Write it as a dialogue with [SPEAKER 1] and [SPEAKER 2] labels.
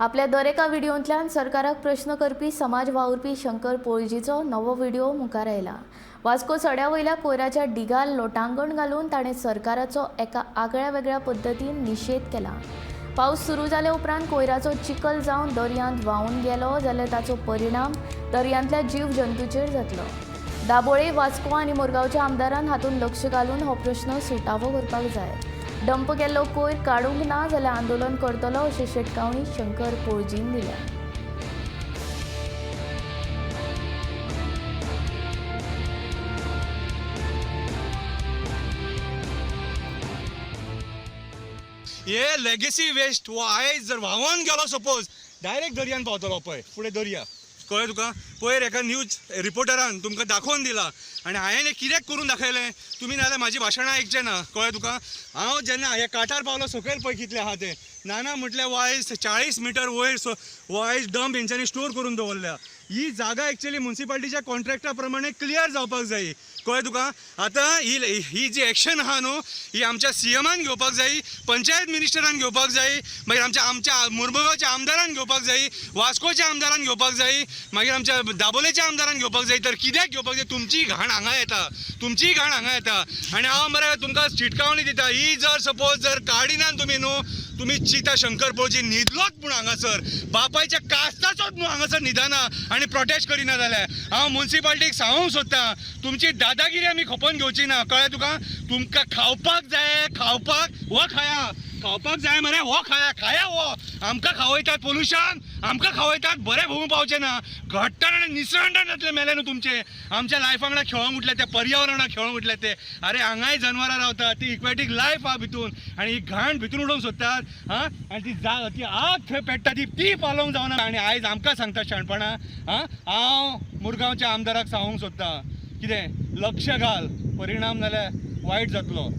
[SPEAKER 1] आपल्या दर एका व्हिडियोंतल्यान सरकाराक प्रश्न करपी समाज वावुरपी शंकर पोळजीचो नवो व्हिडिओ मुखार आयला. वास्को सड्या वयल्या कोयराच्या डिगार लोटांगण घालून ताणें सरकाराचो एका आगळ्या वेगळ्या पद्दतीन निशेध केला. पावस सुरू जाल्या उपरांत कोयराचो चिखल जावन दर्यांत व्हांवून गेलो जाल्यार ताचो परिणाम दर्यांतल्या जीव जंतूचेर जातलो. दाबोळे, वास्को आनी मुरगांवच्या आमदारान हातूंत लक्ष घालून हो प्रश्न सुटावो करपाक जाय. डंप केल्लो कोयर काडूंक ना जाल्यार आंदोलन करतलो अशी शिटकावणी शंकर पोळजीन दिल्या.
[SPEAKER 2] हे लेगेसी वेस्ट हो आयज जर व्हांवोन गेलो सपोज डायरेक्ट दर्यान पावतलो. पळय फुडें दर्या, कळ्ळें तुका? पयर एका न्यूज रिपोर्टरान तुमकां दाखोवन दिला आनी हांवें हें कित्याक करून दाखयलें, तुमी नाजाल्यार म्हाजी भाशणां आयकचें ना, कळ्ळें तुका? हांव जेन्ना हे काठार पावलो, सकयल पळय कितलें आहा तें. ना म्हटल्यार वायज 40 मिटर वयर वायज डंप हेंच्यांनी स्टोर करून दवरल्या. ही जागा एक्चुअली मुन्सिपाल्टीच्या कॉन्ट्रॅक्टा प्रमाणे क्लियर जावपाक जाय, कळ्ळें तुका? आतां ही ही जी एक्शन आहा न्हू, ही आमच्या सीएमान घेवपाक जाय, पंचायत मिनिस्टरान घेवपाक जाय, मागीर आमच्या आमच्या मुरमुगांवच्या आमदारान घेवपाक जाय, वास्कोच्या आमदारान घेवपाक जाय, मागीर आमच्या दाबोलेच्या आमदारान घेवपाक जाय. तर कित्याक घेवपाक जाय? तुमची घाण हांगा येता, तुमची घाण हांगा येता. आनी हांव मरे तुमकां शिटकावणी दिता, ही जर सपोज जर काडिना तुमी न्हू, तुमी चिता शंकर पोळजी न्हिदलोच पूण हांगासर बापायच्या कास्ताचोच न्हू हांगासर न्हिदना आनी प्रोटेस्ट करिना जाल्यार हांव मुन्सिपाल्टीक सांगूंक सोदता, तुमची दादागिरी आमी खपोवन घेवची ना, कळ्ळें तुका? तुमकां खावपाक जाय, खावपाक हो खाया, खावपाक जाय मरे हो खाया, खाया हो. आमकां खावयतात पोल्युशन, आमकां खावयतात, बरें भोंवूंक पावचें ना. घट्टण आनी निसणटण जातलें मेलें न्हू तुमचें. आमच्या लायफा वांगडा खेळोंक उठले ते, पर्यावरणाक खेळोंक उठले ते. अरे हांगाय जनवरां रावतात, ती इक्वॅटीक लायफ आहा भितून आनी ही घाण भितून उडोवंक सोदतात. हां, आनी ती जा ती आग थंय पेट्टा ती ती पालोवंक जावना. आनी आयज आमकां सांगता शाणपणां. हां, हांव मुरगांवच्या आमदाराक सांगूंक सोदता, कितें लक्ष घाल, परिणाम जाल्यार वायट जातलो.